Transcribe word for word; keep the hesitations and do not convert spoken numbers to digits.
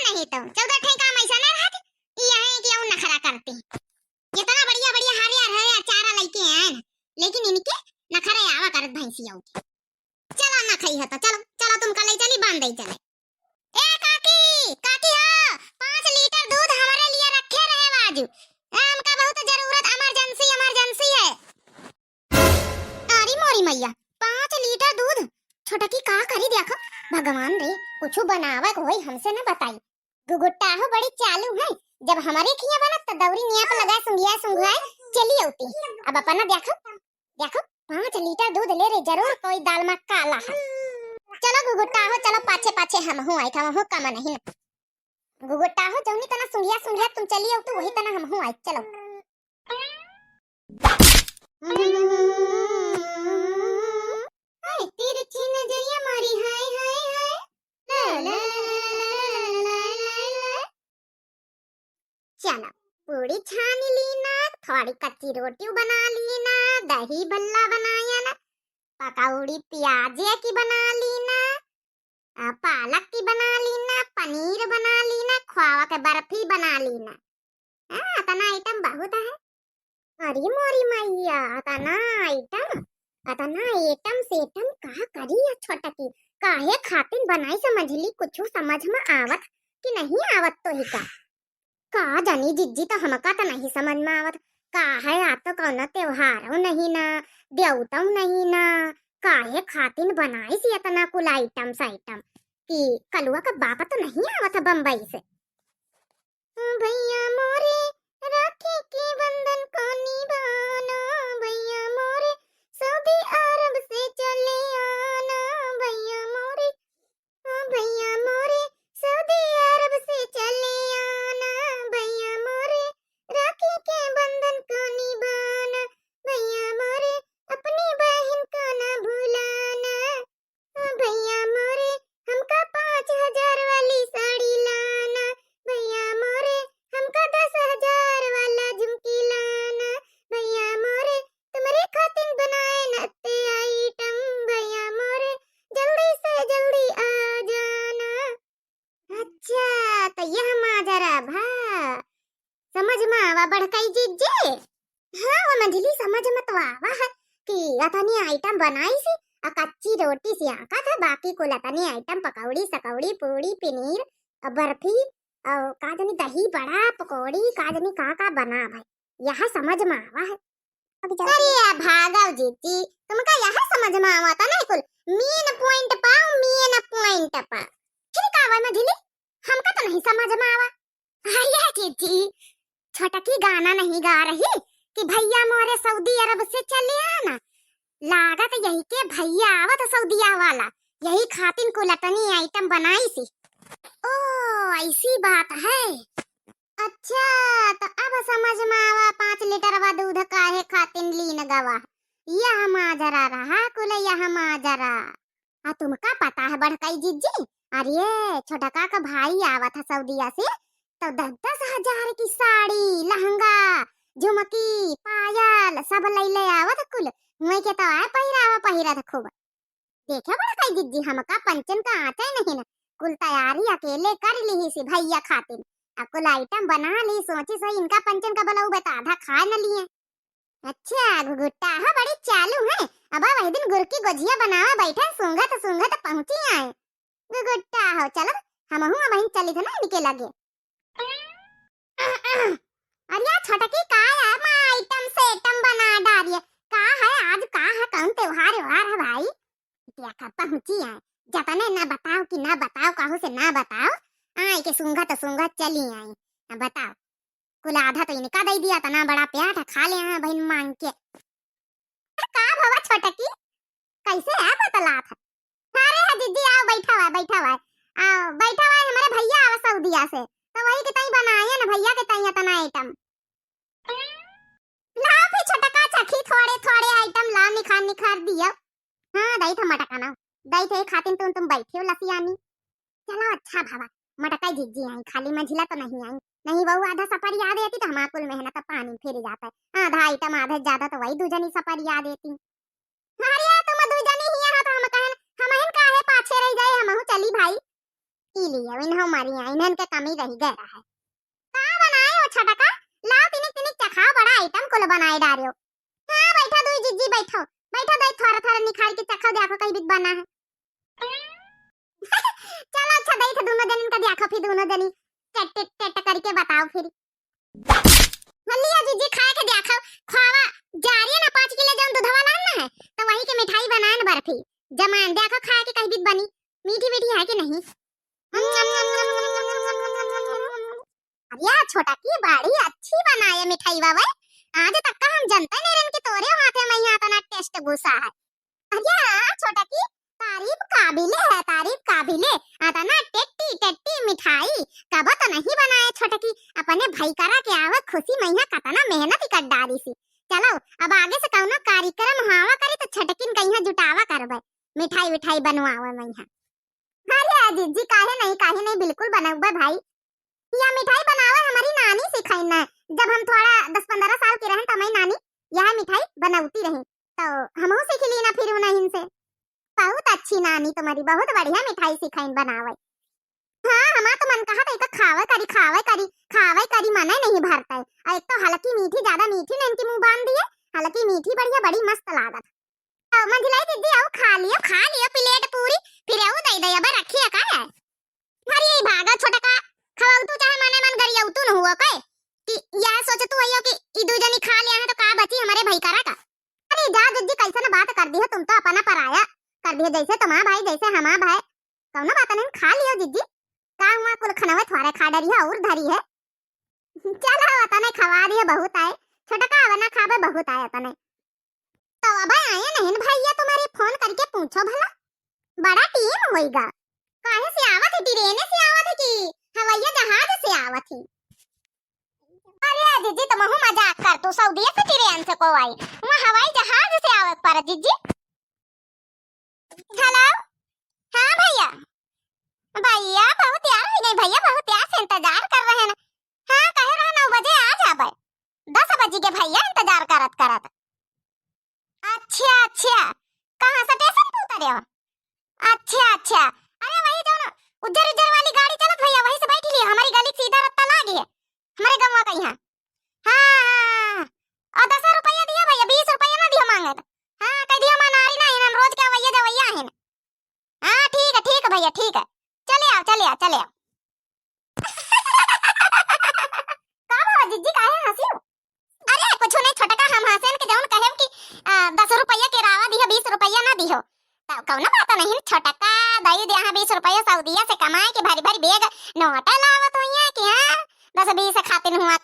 नहीं तो चौदह ठे काम ऐसा ना रहत, ई यहाँ कि अउ नखरा करती। इतना बढ़िया बढ़िया हरियर हरियर चारा लइके आएन, लेकिन इनके नखरे आवा करत भैंसिया के। चला ना खई है तो चलो, चलो तुमका ले चली, बांध दे चले। ए काकी, काकी हो, पाँच लीटर दूध हमारे लिए रखे रहे बाजू। ए, हमका बहुत जरूरत, इमरजेंसी, इमरजेंसी है। अरे मोरी मैया, पाँच लीटर दूध? छोटकी का करी देखो, भगवान रे, कुछ बनावे के होई हमसे न बताई। गुगुट्टा हो बड़ी चालू है, जब हमारे खिया बनत त दौरी निया पे लगा सुंघिया सुंघाए चली औती। अब अपना देखो, देखो, पाँच लीटर दूध ले रे, जरूर कोई दाल में काला है। चलो गुगुट्टा हो, चलो पाछे पाछे हमहू आई, हमहू कम नहीं। गुगुट्टा हो, जौनी तना सुंघिया सुंघिया तुम चली औतू, वही तना हमहू आई, चलो। हाय तिरछी नजरिया मारी, हाय, हाय, हाय। ला, ला, ला। चलो, पूड़ी छान लीना, थोड़ी कच्ची रोटी बना लीना, दही भल्ला बनाया ना, पकौड़ी प्याजे की बना लीना, आ, पालक की बना लीना, पनीर बना लीना, खोवा के बर्फी बना लीना। हाँ, अतना आइटम बहुत है। अरे मोरी मैया, अतना आइटम, अतना एटम सेटम का करी या छोटकी? काहे खातिन बनाई समझली, कुछ समझ में आवत कि नहीं आवत तो ही का? का जानी जिज्जी, तो हमका तो नहीं समझ में आवत। का है, आ तो कौनो त्योहारो नहीं ना, देवतौ नहीं ना, काहे खातिन बनाई सी इतना कुल आइटम साइटम कि कलुआ का बाप तो नहीं आवत है बम्बई से। भैया मोरे राखी के बंधन को निभाना, भैया मोरे सऊदी अरब से चले आना, भैया मोरे, ओ भैया मोरे सऊदी अरब से चले आना, भैया मोरे राखी के बंधन को निभाना, भैया मोरे अपनी बहन को ना भुलाना। भैया मोरे, हमका पाँच हजार वाली साड़ी लाना। भैया मोरे, हमका दस हजार वाला झुमकी लाना। भैया मोरे, तुम्हरे खातिर बनाए नत्ते आइटम। भैया मोरे, जल्दी से जल्दी आ जाना। अच्छा, तो यह माजरा भा। समझ में आवा बड़कई जिज्जी? हाँ, वो मंझली समझ में तो आवा है कि अतनी आइटम बनाई सी, आ कच्ची रोटी से आका था, बाकी कुल अतनी आइटम, पकौड़ी, सकौड़ी, पूड़ी, पनीर, आ बर्फी, आ का जानी दही बड़ा, पकौड़ी, का जानी का का बना भाई, यह समझ में आवा है। अरे भागव जिज्जी, तुमका यह समझ में आवा था नहीं कुल, मेन पॉइंट पाओ, मेन पॉइंट पा। ठीक आवा मंझली, हमका तो नहीं समझ में आवा। अरे जिज्जी, छोटकी गाना नहीं गा रही कि भैया मोरे सऊदी अरब से चले आना। लागत यही के भैया आवत सऊदिया वाला, यही खातिन कुल अतनी आइटम बनाई सी। ओ, ऐसी बात है। अच्छा, तो अब समझ में आवा पाँच लीटर वा दूध काहे खातिन लीन गवा। यह माजरा रहा कुल, यह माजरा। आ तुमका पता है बड़कई जिज्जी, अरे छोटका का भाई आवत है सऊदिया से, तो दस दस हजार की साड़ी, लहंगा, झुमकी, पायल सब लैले आवत कुल। हुए के तो आए पहिरावा पहिरत खूब। देखे बड़कई जिज्जी, हमका पंचन का आँचे नहीं न, कुल तैयारी अकेले कर ली सी भैया खातिर। आ कुल आइटम बना ली, सोची सोई इनका पंचन का बुलाऊ बता आधा खा न लिए। अच्छा, घुघुट्टा हो बड़ी चालू है। अब वही दिन गुड़ की गोझिया बनावा बैठे, सूंघत सूंघत पहुँची आए। घुघुट्टा हो, चलो, हमहू अबहिन चली थे ना इनके लगे। अरे छोटकी, का है माँ, आइटम से आइटम बना डारी है। का है आज, का है, कौन त्योहार व्योहार है भाई? देखा पहुँची आए, जतने ना बताओ कि ना बताओ, कहू से ना बताओ, आए के सूंघत सूंघत चली आई। अब बताओ, कुल आधा तो इनका दे दिया, इतना बड़ा प्याट है, खा ले हैं बहन मांग के। का भवा छोटकी, कैसे है बतलात है? अरे है जिज्जी, आओ बैठा हुआ है, बैठा हुआ है, आओ बैठा हुआ है, हमारे भैया आवा सऊदिया से, तो वही के ताई बनाए ना भैया के ताई इतना आइटम। लाओ फिर छोटका चखी, थोड़े थोड़े आइटम लाओ, निखार निखार दियो। हाँ, दई थे मटका ना, दई थे खातिन तुम, तुम बैठे हो लसियानी। चलो अच्छा भवा, मटका जिज्जी आई, खाली मंझिला तो नहीं आई, नहीं वो आधा सफर याद आती तो हमारा कुल मेहनत पानी फिर जाता है, आधा आइटम आधा ज्यादा तो वही दू जनी सफर याद आती। अरे यार, तुम दू जनी ही हो तो हम कहन, हमहिन काहे पाछे रह जाए, हमहू चली भाई। ई लियो, इन्हों मरिया, इन्हन के कमी रही गए रहे। का बनाए हो छोटका? लाओ तिनिक तिनिक चखाओ, बड़ा item कुल बनाए डारियो। हाँ, बैठो दुई जिज्जी, बैठो, बैठो दुई, थोड़ा थोड़ा निखार के चखाओ, देखो कहीं बित बना है। चलो अच्छा, दई थे दोनों जनिन का देखो, फिर दोनों जनी टेट टेट टेट करके बताओ फिर। लिया जिज्जी, खा के देखो, खावा, जा रही है ना पाँच किलो जौन दूधवा लान ना है, तो वही के मिठाई बनान बर्फी, जमान देखो खा के कहीं बित बनी, मीठी मीठी है कि नहीं। अरे छोटकी, बड़ी अच्छी बनाए मिठाई बाबा, आज तक का हम जनते नहीं रहन कि तोरे हाथे में यहाँ इतना taste घुसा है। अरे छोटकी, तारीफ काबिले है, तारीफ काबिले। अतना टेट्टी टेट्टी मिठाई कब तो नहीं बनाए छोटकी, अपने भाई करा के आवे खुशी में यहाँ कतना मेहनत ही कर डाली सी। चलो, अब आगे से कौनो कार्यक्रम हुआ करी तो छोटकिन कहीं जुटावा करबे, मिठाई विठाई बनवावे में यहाँ। अरे जिज्जी, काहे नहीं, काहे नहीं, बिल्कुल बनउबे भाई। यह मिठाई बनावे हमारी नानी सिखाइन ना। जब हम थोड़ा दस पन्द्रह साल के रहन त हमारी नानी यह मिठाई बनउती रही, तो हमहू सीख ली ना फिर उन्हीं से। बहुत अच्छी नानी तुम्हारी, बहुत बढ़िया मिठाई सिखाइन बनावे। हाँ, हमार तो मन कहा था इका खावे करी, खावे करी, खावे करी, मने नहीं भरता है। और एक तो हल्की मीठी, ज्यादा मीठी नहीं इनकी मुंह बांध दिए, हल्की मीठी बढ़िया, बड़ी मस्त लागत। आओ, मंझिलाई दीदी, आओ, खा लियो, खा लियो प्लेट पूरी, फिर आओ, दे दे, अब रखिए का है? अरे, भागा छोटका, खवाऊ तू चाहे मने मन गरियाऊ तू न हुआ के, कि यह सोच तू आइयो कि ई दू जनी खा लिया है तो का बची हमारे भाई करा का? अरे, जा दीदी, कैसे न बात कर दी हो तुम तो, अपना पराया कर दिए, जैसे तुम्हारा भाई, जैसे हमारा भाई। कौनो बात नहीं, खा लियो जिज्जी, का हुआ, कुल खनवे थोड़े खा डरी है और धरी है। चलो, तने खवा दिए बहुत आए, छोटका अब ना खाबे बहुत आए तने। तो अब आए नहीं भैया तुम्हारे, फोन करके पूछो भला, बड़ा टीम होइगा। काहे से आवत है, ट्रेन से आवत है कि हवाई जहाज से आवत है? अरे जिज्जी, तुम हूँ मजाक कर, तू सऊदिया से ट्रेन से को आई, वहाँ हवाई जहाज से आवत पर जिज्जी। हेलो, हाँ भैया, भैया बहुत यार हो गई, भैया बहुत यार से इंतजार कर रहे हैं। हाँ, कहे रहा नौ बजे आ जाबे, दस बजी के भैया इंतजार करत करत। अच्छा अच्छा, कहाँ स्टेशन पे उतरे हो? अच्छा अच्छा, अरे वही जौन उज्जर उज्जर वाली गाड़ी चलत भैया, वही से बैठ लियो, हमारी गली सीधा रस्ता लागे है, हमारे गाँव का यहाँ। हाँ हाँ हाँ, और दस रुपया दिया भैया, बीस रुपया ना दियो मांगे तो। हाँ, कह दियो हमार नारी ना है, हम रोज के आवैया जवैया है। हाँ ठीक है, ठीक है भैया, ठीक है, चले आओ, चले आओ, चले आओ। का बाबा जिज्जी, काहे हंसी हो? अरे कुछ नहीं छोटका, हम हंसेन के जौन कहेब कि आ, दस रुपया किरावा दिहो, बीस रुपया ना दिहो, तो कौनो बात नहीं छोटका, दई दे यहाँ बीस रुपया सऊदिया से कमाए के भरी भरी बैग नोट लावत हुई है कि हाँ, दस बीस खातिन हुआ